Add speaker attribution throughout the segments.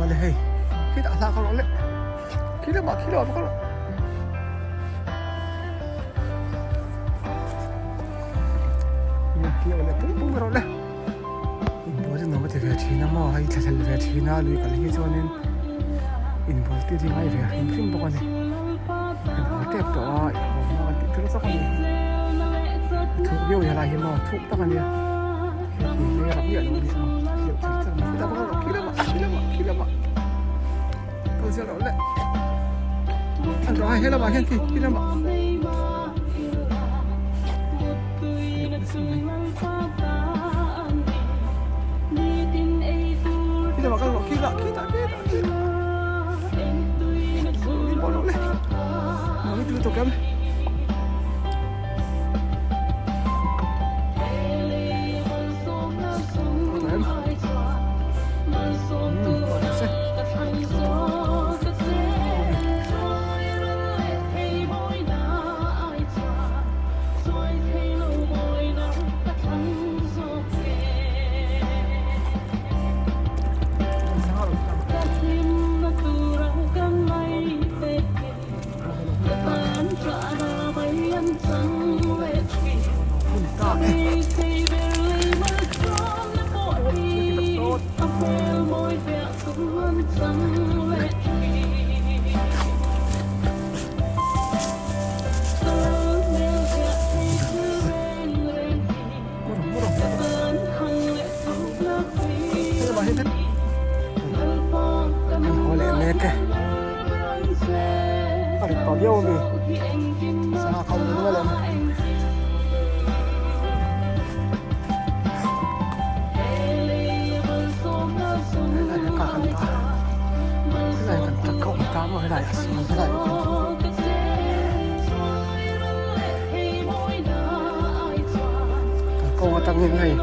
Speaker 1: Awle hei khitah hla ka rawh le khi lamah khi lamah ka rawh. Khi awle pung pung ka rawh le. Inbual chu nuam a ti ve thin a maw hei thla hlel ve thin a lui kal hi chuanin inbual tir hi ngai ve hrim hrim bawk a ni. Kan haw tep tawh a i haw hma kan tih tur zawk a ni. Thuk viau helai hi maw thuk tak a nia. Kan haw leh mek e. A rit tawh viau ami? Sangha kho ve nual em? Helai hi ka kan ta. Helai kan ta ka awm ta maw helai a sawn helai kalkawng atangin hei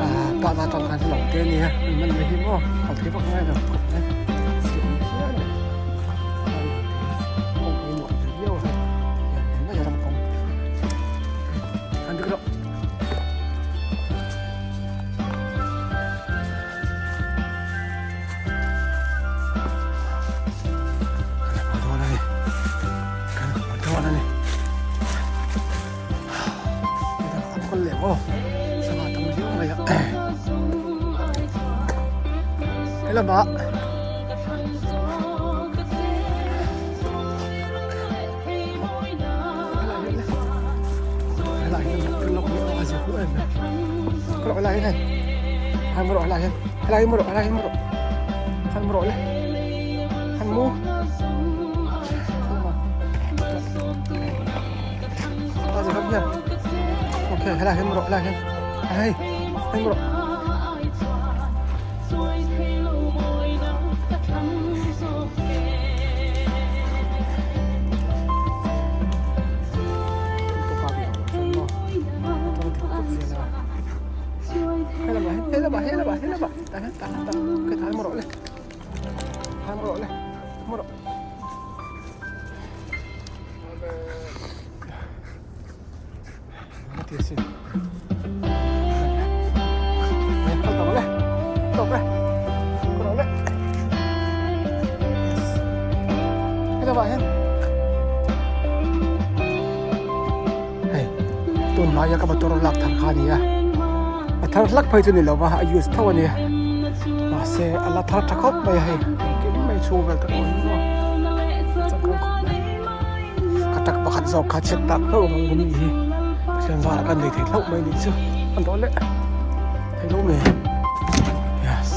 Speaker 1: ah pahna atang khan lo te ania an man mai hi maw kal thei vak ngai lo khawp mai chhia awm phian a kawng hi nuam ve viau a hei hian en mai a ram kawng an dik loh. Kan haw dawn a ni kan haw dawn a ni an kawl leh maw sangha tam viau mai a helamah helai hian a zir hluah em mai ka rawh helai hian hei han mu rawh helai hian helai hi mu rawh helai hi mu rawh han mu rawh le han mu a zir hian okay helai hian mu rawh helai hian hei hei mu rawh. Hei tun hmaia ka motor lak thar kha a ni a a thar hlak phei chu ni lova a use tho a ni mahse a la thar tha khawp mai a hei engkim mai chhung vel te pawh hi maw changkang khawp mai ka tak pakhat zawk kha chhiat tak hlauh ang awm ni hi Pathian zara kan nei thei hlauh mai nih chu an dawh leh thei lo mai yes.